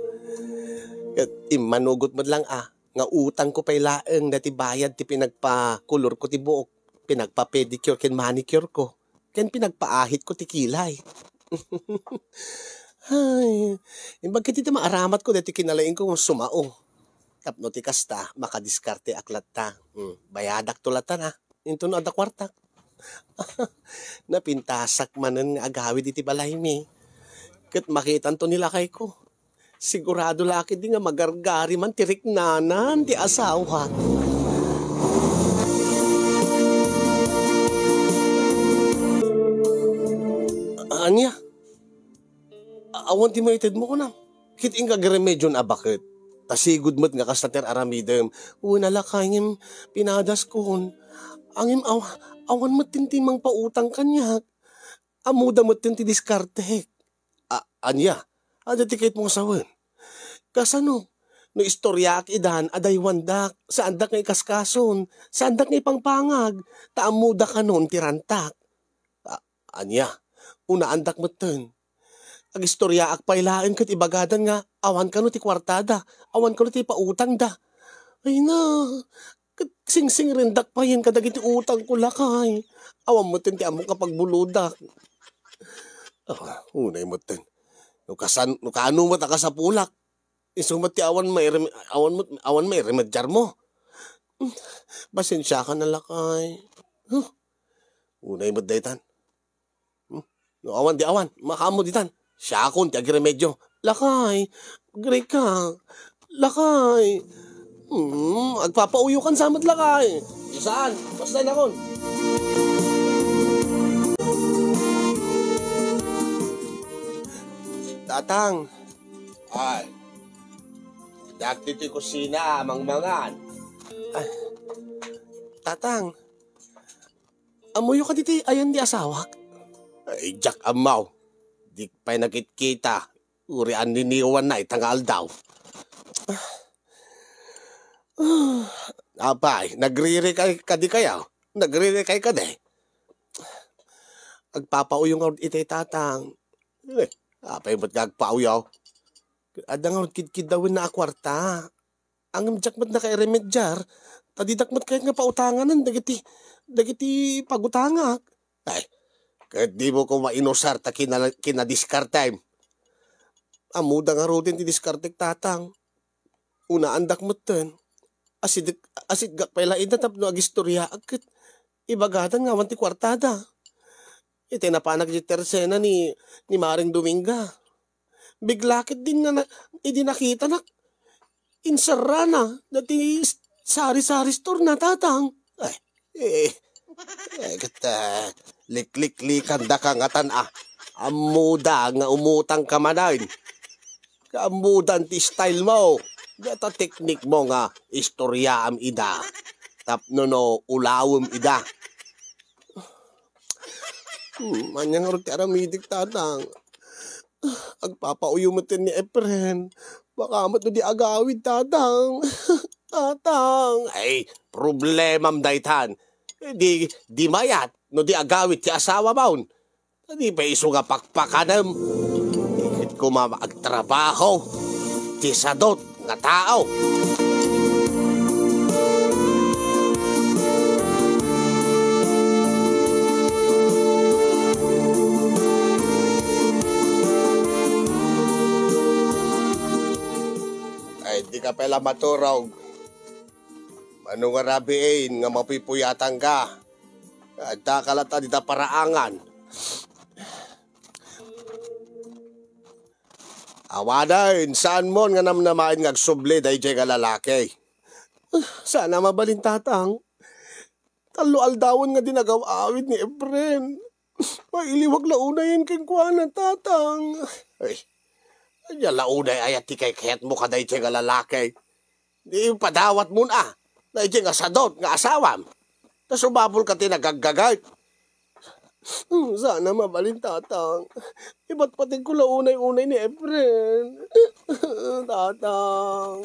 Ket immanugot met lang a, nga utangko pay laeng daytoy bayad ti pinagpakulorko ti buok, pinagpa-pedicure ken manicureko, ken pinagpaahitko ti kilay. Ay, imbag ketdi ti maaramatko daytoy kinalaingko nga sumao. Tapno ti kasta, makadiskarteak latta. Hmm, bayadakto latta na. Intono adda kuartak. Napintasak manen nga agawid iti balaymi. Ket makitanto ni lakayko. Sigurado la ketdi nga magargari man ti riknanan ti asawa. Ania? A-, awan ti maitedmo kunam. Ket inka agremedion a baket. Ta sigud met nga kasta ti ar-aramidem. Wen a lakay ngem pinadaskon. Ngem aw-, awan met ti mangpautang kaniak. Ammoda met ti diskartek. A-, ania? Adda ti kayatmo nga sawen? Kasano? No istoryaak idan, adaywandak, saandak nga ikaskason, saandak nga ipangpangag, ta ammoda kanon ti rantak. A-, ania? Unaandak metten. Agistoryaak pay laeng ket ibagadan nga awan kano ti kuartada, awan kano ti pautangda. Ay na, ket singsingrendak payen kadagiti utangko, lakay. Awan metten ti ammok a pagbulodak. Ah, unay metten. No kasan-, no kaano met a kasapulak? Isu met ti awan mairem-, awan met, awan mairemediarmo. Pasensiakan a lakay. Huh. Unay met daytan. Hmm? No awan di awan, makaammo ditan. Siakon ti agremedio. Lakay, agrika. Lakay. Hmm, agpapauyokan sa met, lakay. Saan? Basta nakon. Tatang. Ay. Dagiti kusina, mangmangan. Ay. Tatang. Ammoyo kadi ti ayan ti asawak? Ay, diak ammo. Diak pay nakitkita. Uri anniniwanna ita nga aldaw. Apay, nagririkay kadi kayo? Nagririkay kadi? Agpapauyo ngarud itay, tatang. Eh, apay met nga agpauyo? Adda ngarud kidkiddawenna a kuarta. Ngem diak met nakairemediar, ta didak met kayat nga pautanganen dagiti, dagiti pagutangak. Ay, ket dimo koma inusar ta kina-, kinadiskartem. Ammoda ngaruden ti diskartek, tatang. Unaandak metten. Asidek-, asidgak pay la ida tapno agistoriaak ket ibagadan nga awan ti kuartada. Iti napanak iti tersena ni, ni Maring Dominga. Bigla ket din na, na, idi nakitanak, inserrana dati s-, sari-sari store na, tatang. Ay, eh, eh, ket, ah, likliklikan da ka ngatan, ah. Ammoda nga umutang ka manen. Kaammodan ti style mo. Data teknik mo nga istoryaam ida. Tapno no ulawem ida. Hmm, ania ngarud ti aramidek, tatang? Agpapauyo met ni Efren. Baka met no di agawid, tatang. Tatang. Ay, problemam daytan. Di, di mayat no di agawid ti asawam. Di pay isu nga pakpakanem. Di ket koma agtrabaho ti sadot nga tao. Ay, di ka pay la maturog. Mano nga rabiin nga mapipuyatan ka? Adda ka latta dita paraangan. Awanen, saanmon nga namnamaen nga agsubli daydiay nga lalaki? Saan a mabalin, tatang. Tallo aldawen nga di nagaw-awid ni Efren. Mailiwak la unayen kenkuana, tatang. Ay, ania la unay aya ti kaykayatmo kadaydiay nga lalaki? Di padawatmon a daydiay nga sadot nga asawam. Ta sumapul ka ti nagaggagat. Hmm, saan a mabalin, tatang. Ipatpategko la unay-unay ni Efren. Tatang.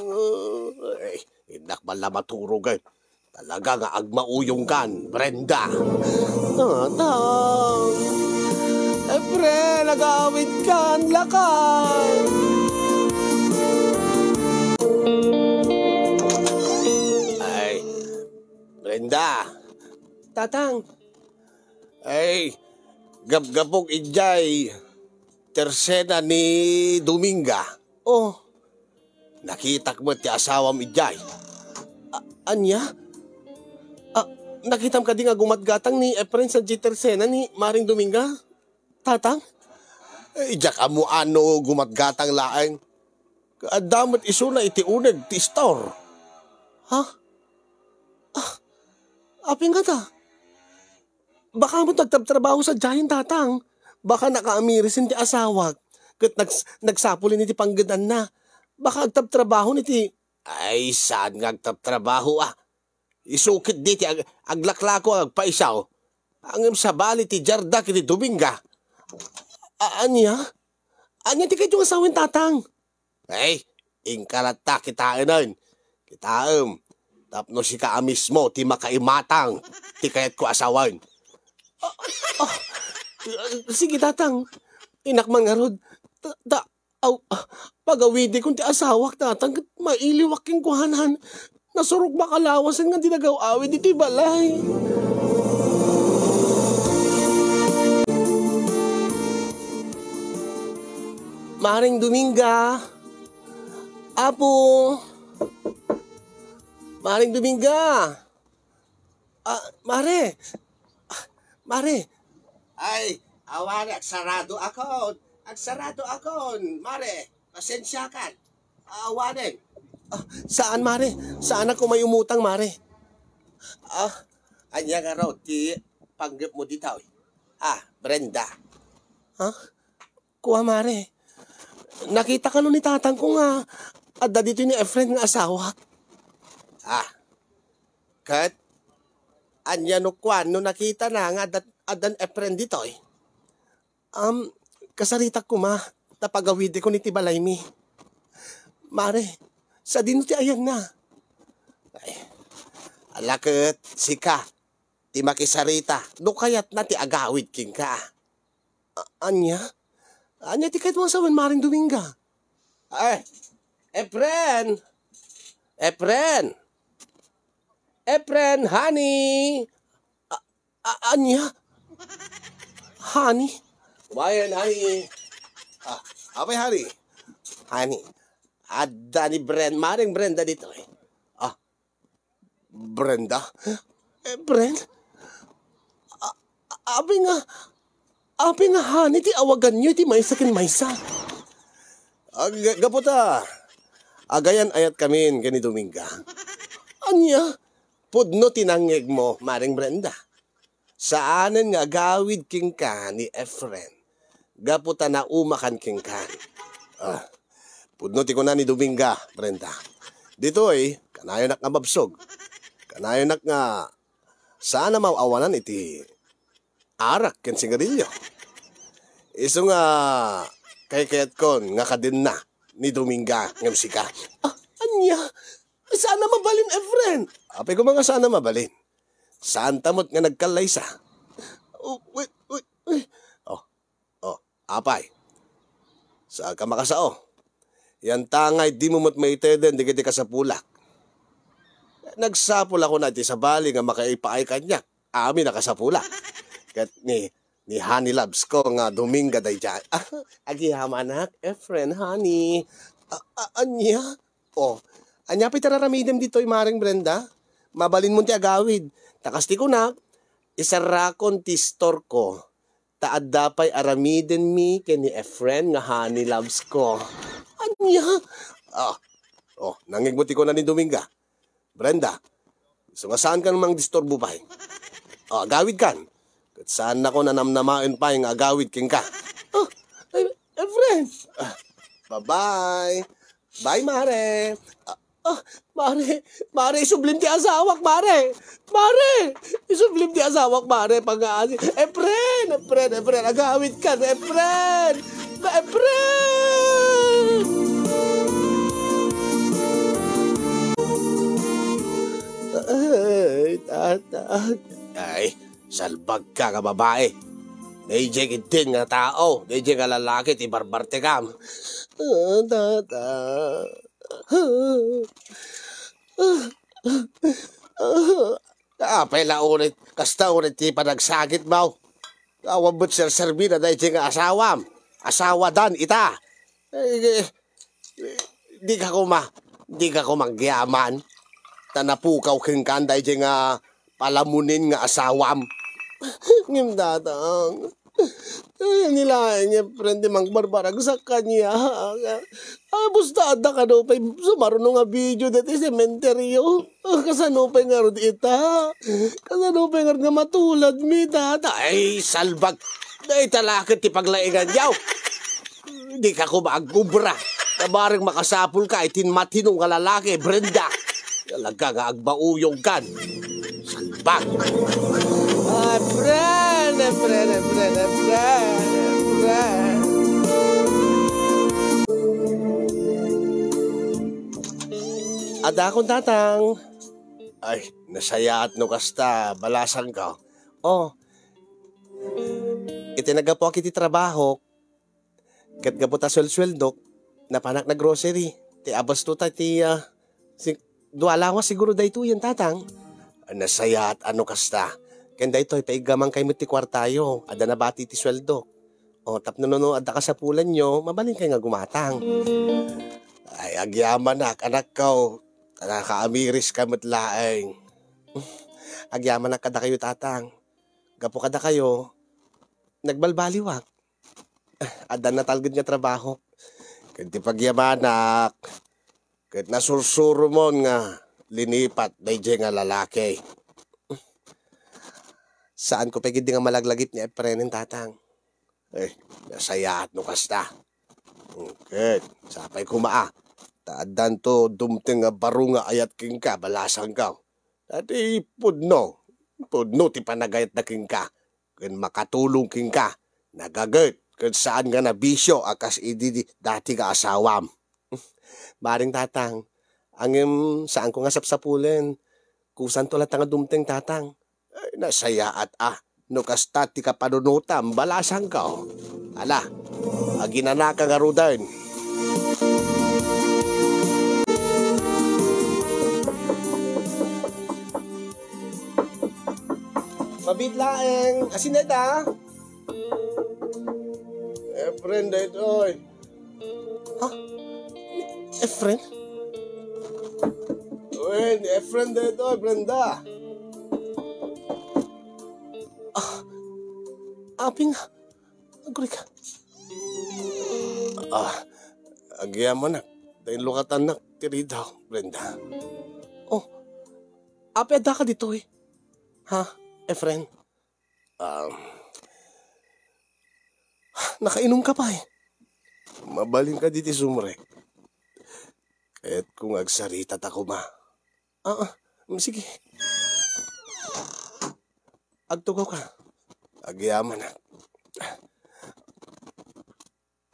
Ay, innak man la maturog, eh. Talaga nga agmauyongkan, Brenda. Tatang. Efren, agawidkan, lakay. Ay, Brenda. Tatang. Ay, gapgapok idiay tersena ni Dominga. Oh, nakitak met ti asawam idiay. A-, ania? A, nakitam kadi nga gumatgatang ni Efren sa tersena ni Maring Dominga? Tatang? Eh, diak ammo no gumatgatang laeng. Adda met isuna iti uneg ti store. Ha? Ah, apay ngata? Baka met agtrabtrabaho sadiayen, tatang. Baka nakaamirisin ti asawak. Ket nags-, nagsapulin iti panggedanna. Baka agtrabtrabaho iti... Ay, saan nga agtrabtrabaho, ah? Isu ketdi ti ag-, aglaklako agpaisaw. Ngem sabali ti diarda ken ni Dominga. A-, ania? Ania ti kayatyo nga sawen, tatang? Ay, inka latta kitaenen. Kitaem, tapno sika a mismo ti makaimatang ti kayatko a sawen. Ah, ah, sige, tatang. Innak man ngarud. Ta, ta, aw, ah, pagawidikon ti asawak, tatang, ket mailiwak kenkuanan. Nasurok makalawasen nga di nagaw-awid iti balay. Maring Dominga. Apo. Maring Dominga. Ah, mare. Ah, mare. Ay, awan, agsarado akon. Agsarado akon, mare. Pasensiakan. Awanen. Ah, saan, mare? Saan ako may umutang, mare? Ah, ania ngarud ti panggepmo ditoy? Ah, Brenda. Ha? Kua, mare. Nakita kano ni tatangko nga adda ditoy ni Efren nga asawak? Ah, ket ania no kuan no nakitana nga adda, addan Efren ditoy? Um, kasaritak koma, ta pagawidekon iti balaymi. Mare, sadino ti ayanna? Ay, ala ket sika ti makisarita no kayatna ti agawid kenka. A-, ania? Ania ti kayatmo a sawen, Maring Dominga? Eh, Efren! Efren! Efren, honey! A-, a-, ania? Honey? Kumayen, honey. Ah, apay, honey? Honey, adda ni Bren-, Maring Brenda ditoy. Ah, Brenda? Eh, Bren? A-, a-, apay nga, apay nga honey ti awaganyo iti maysa ken maysa? Ag-, gapu ta, agayan-ayatkamin ken ni Dominga. Ania? Pudno ti nangngegmo, Maring Brenda. Saanen nga agawid kenka ni Efren gapu ta naumakan kenka. Ah, pudno ti kuna ni Dominga, Brenda. Ditoy, kanayonak nga mabsog. Kanayonak nga saan a maaw-awanan iti arak ken sigarilyo. Isu nga kaykayatkon nga kadenna ni Dominga ngem sika. Ah, ania? Saan a mabalin, Efren? Apay koma nga saan a mabalin? Saanta met nga nagkallaysa? Oh, wait, wait, wait. Oh, oh, apay? Saanka makasao? Yantangay dimo met maiteden dagiti kasapulak. Nagsapul a kuna iti sabali nga makaipaay kaniak. Amin a kasapulak. Ket ni, ni honey loves ko nga Dominga daydiay. Ah, agyamanak, Efren, honey. A-, a-, ania? Oh, ania pay ti ar-aramidem ditoy, Maring Brenda? Mabalinmon ti agawid. Ta kas ti kunak, isarrakon ti store ko. Ta adda pay aramidenmi ken ni Efren nga honey loves ko. Ania? Ah, oh, nangngegmo ti kuna ni Dominga. Brenda, isu nga saankan mangdisturbo pay. Ah, agawidkan. Ket saannakon a namnamaen pay nga agawid kenka. Ah, eh, eh, friend. Ah, bye-bye. Bye, Mare. Ah, ah, Mare, Mare, isublim ti asawak, Mare. Mare, isublim ti asawak, Mare, pangaasi. Efren, Efren, Efren, agawidkan, Efren. Efren! Ay, tata. Ay, salbagka nga babae. Daydiay ketdin nga tao, daydiay nga lalaki ti barbartekam. Ah, tata. Apay la unay, kasta unay ti panagsakitmo? Awan met serserbina daydiay nga asawam. Asawadan ita. Eh, eh, dika koma, dika koma agyaman. Ta napukaw kenka daydiay nga palamunin nga asawam. Ngem datang. Ay, ni laeng nga friend ti mangbarbaragsak kaniak. Ah, basta adda kano pay sumaruno nga video deti sementeryo. Ah, kasano pay ngarud ita? Kasano pay ngarud nga matuladmi, tata? Ay, salbag! Dayta la ket ti paglainganyo. Dika koma agkubra. Ta bareng makasapulka iti matino nga lalaki, Brenda. Talaga nga agbauyogkan. Salbag. Ay, friend, ay, friend, ay, friend, ay, friend, ay, friend. Adakon, tatang. Ay, nasayaat no kasta, balasangko. Oh, iti naggapuak iti trabahok, ket gapu ta suelsueldok, napanak naggrocery. Ti abasto ta ti, ah, si-, dua lawas siguro daytoyen, tatang. Nasayaat a no kasta. Ken daytoy, paiggamankayo met ti kuartayo. Adda nabati ti sueldo. O, tapno no, no adda kasapulanyo, mabalinkayo nga gumatang. Ay, agyamanak, anakko. Nakaamiriska met laeng. Agyamanak kadakayo, tatang. Gapu kadakayo, nagbalbaliwak. Adda natalged nga trabaho. Ket ti pagyamanak, ket nasursuromon nga linipat daydiay nga lalaki. Saanko pay ketdi nga malaglagip ni Efrenen, Tatang. Eh, nasayaat no kasta. Ket, sapay koma a, ta addanto dumteng nga baro nga ayat kenka, balasangko. Ta ti pudno, pudno ti panagayatna kenka, ken makatulong kenka, nagaget, ken saan nga nabisio a kas idi di-, dati nga asawam. Bareng, Tatang, ngem saanko nga sapsapulen. Kusanto latta nga dumteng, Tatang. Ay, nasayaat a. No kasta ti kapanunotam, balasangko. Ala, aginanaka ngaruden. Mabit laeng. Asin dayta? Efren daytoy. Ha? Efren? Wen, Efren daytoy, Brenda. Ah, aping, aguray ka. Ah, agyamanak, ta inlukatannak ti ridaw, Brenda. Oh, apay addaka ditoy? Ha, Efren? Um, nakainumka pay? Mabalinka ditoy sumrek. Kayatko nga agsaritata koma. Ah, ah, mm, sige. Agtugawka. Agyamanak.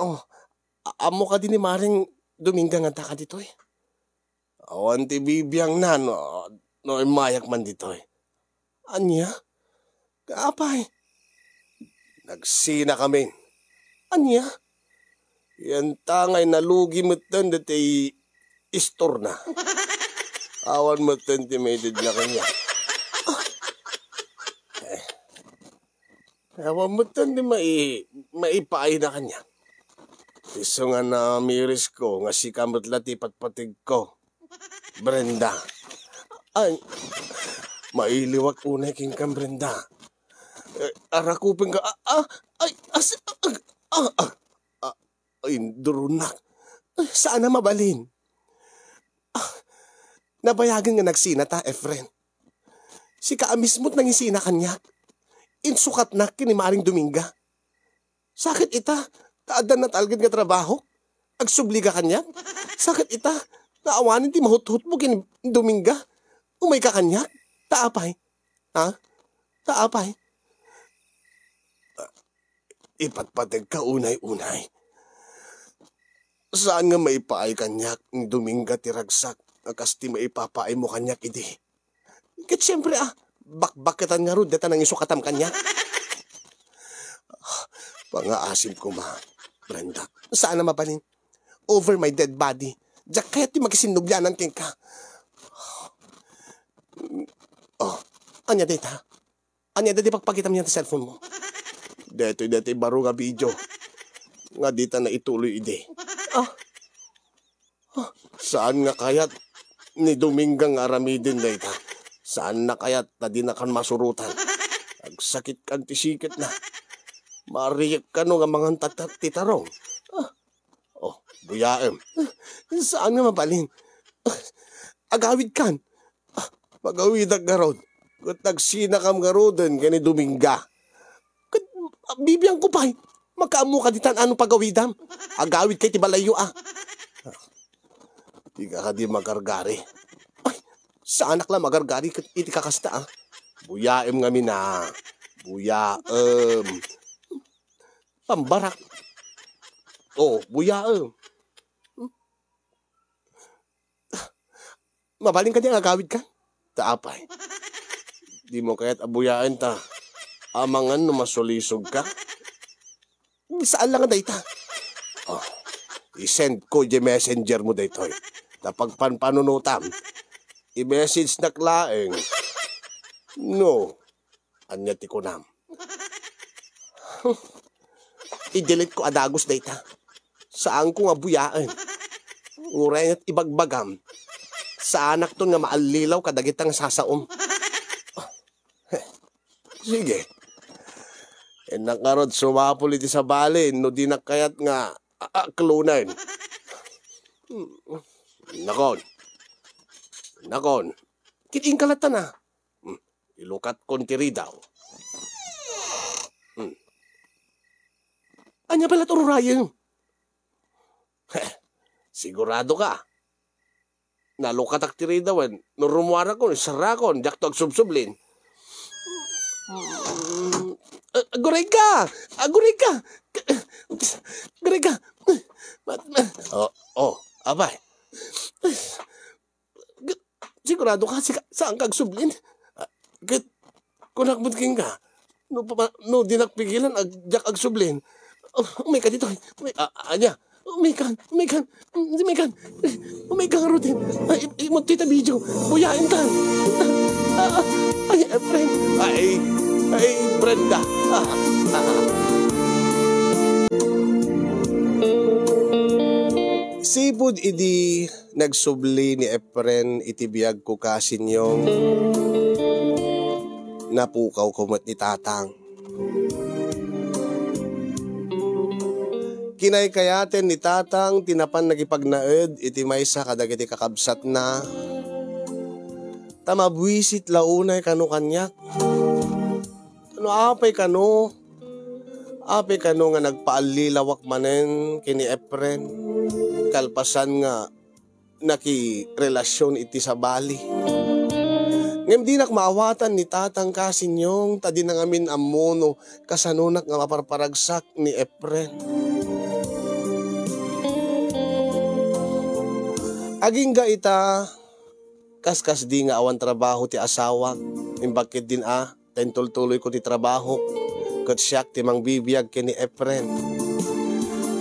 Oh, a-, ammo kadi ni Mareng Dominga nga addaka ditoy? Awan ti bibiangna no, no immayak man ditoy. Ania? Apay? Nagsinakamin. Ania? Yan ta ngay nalugi metten daytoy istorna. Awan metten ti maitedna kaniak. Awan metten ti mai-, maipaayna kaniak. Isu nga namirisko nga sika met la ti patpategko, Brenda. Ay, mailiwak unay kenka, Brenda. Eh, arakupenka, ah, ah, ay, as-, ah, ah, ah, ah, ay, durunak. Ay, saan a mabalin? Ah, nabayagen nga nagsinata, Efren. Sika a mismo ti nangisina kaniak. Insukatnak ken ni Mareng Dominga. Sakit ita, ta adda natalged nga trabaho. Agsubli ka kaniak. Sakit ita, nga awanen ti mahuthutmo ken ni Dominga. Umayka kaniak. Ta apay? Ha? Ta apay? Ipatpategka unay-unay. Saan nga maipaay kaniak ni Dominga ti ragsak a kas ti maipapaaymo kaniak idi? Ket siempre, ah, bakbaketan ngarud dayta nangisukatam kaniak. Pangaasim koma, Brenda. Saan a mabalin? Over my dead body. Diak kayat ti makisinnublianan kenka. Oh, ania dayta? Ania dayta pakpakitam iti cellphone mo? Daytoy, daytoy baro nga video nga dita naituloy idi. Ah, Saan nga kayat ni Dominga nga aramiden dayta? Saan na kayat ta dinakan masurotan? Agsakitkan ti siketna. Maariek kano nga mangan ta-, ta-, ti tarong? Ah, oh, buyaem. Saan nga mabalin? Agawidkan. Ah, pagawidak garud. Ket nagsinakam garuden ken ni Dominga. Ket, ah, bibiangko pay. Makaammoka ditan ano pagawidam. Agawidka iti balayyo, ah. Dika kadi magargari. Ay, saanak la magargari ket iti kakasta, ah. Buyaem ngamin, ah. Buyaem. Pambarak. Oh, buyaem. Mabalin kadi nga agawidka? Ta apay? Dimo kayat a buyaen ta amangan no masulisogka? Saan la nga dayta. Oh, i-send ko idiay messenger mo daytoy. Ta pagpanpanunotam, i-message nak laeng. No, ania ti kunam? I-delete ko a dagus dayta. Saanko nga buyaen. Uray ibagbagam, saanakton nga maallilaw kadagita nga sasaom. Sige. Innak ngarud sumapul iti sabali no dinak kayat nga a-, aklonen. Nakon. Nakon. Ket inka latta na. Hmm. Ilukatkon ti ridaw. Hmm. Ania pay la ti ururayem? Heh, sigurado ka? Nalukatak ti ridawen, no rummuarakon, sarakon, diakto agsubsublin. Mm, a-, aguray ka! Aguray ka! Aguray ka! Ma-, ma-, Oh, oh, apay. G-, sigurado ka, sika-, saan ka agsublin? Ah, ket, kunak met kenka, no pa-, no dinak pigelan, ag-, diak agsublin. Oh, umay ka ditoy. Umay, ah, ania? Umay ka, umay ka, umay ka. Umay ka, Rodin. Ay, i-, imot ti ta video. Buyaen ka. Ah, ah, ay, Efren. Ay, ay, Brenda. Ah, ah. Sipud idi nagsubli ni Efren iti biagko, kasinyong, napukawko met ni Tatang. Kinaykayaten ni Tatang ti napan nagipagnaed iti maysa kadagiti kakabsatna, ta mabuisit la unay kano kaniak. No apay kano, apay kano nga nagpaallilawak manen ken ni Efren, kalpasan nga nakirelasyon iti sabali. Ngem dinak maawatan ni Tatang, kasinyong, ta dina ngamin ammo no kasanonak nga maparparagsak ni Efren. Agingga ita, kaskasdi nga awan trabaho ti asawak, imbag ketdin a, ta intultuloyko ti trabahok, ket siak ti mangbibiag ken ni Efren.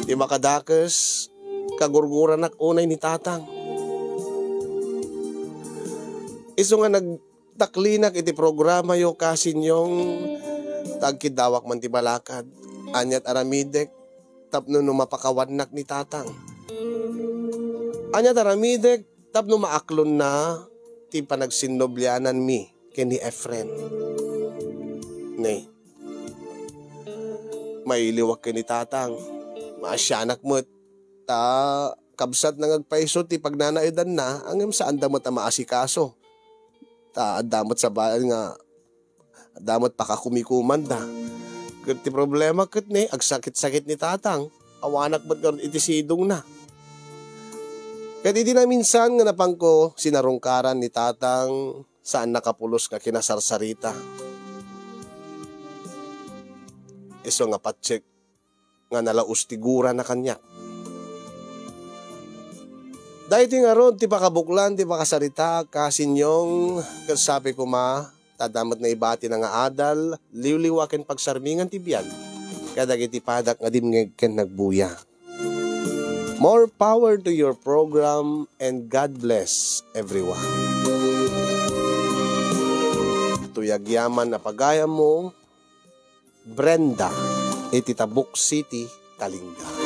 Ti makadakes, kagurguranak unay ni Tatang. Isu nga nagtaklinak iti programayo, kasinyong, ta agkiddawak man ti balakad. Aniat aramidek tapno no mapakawannak ni Tatang. Aniat aramidek tapno maaklonna ti panagsinnubliananmi ken ni Efren. Ne, mailiwak ken ni Tatang. Maasianak met, ta kabsat nga agpayso ti pagnanaedanna, ngem saanda met a maasikaso. Ta adda met sabali nga, adda met pakakumikomanda. Ket ti problema ket ne, agsakit-sakit ni Tatang. Awanak met ngarud iti sidongna. Ket idi naminsan nga napanko, sinarungkaran ni Tatang, saan nakapulos nga kinasarsarita. Isu nga patsek nga nalaus ti gurana kaniak. Daytoy ngarud ti pakabuklan ti pakasaritaak, kasinyong, ket sapay koma, ta adda met naibatina nga adal, liwliwa ken pagsarmingan ti biag kadagiti padak nga dimngeg ken nagbuya. More power to your program and God bless everyone. Toy agyaman a pagayammo, Brenda, iti Tabuk City, Kalinga.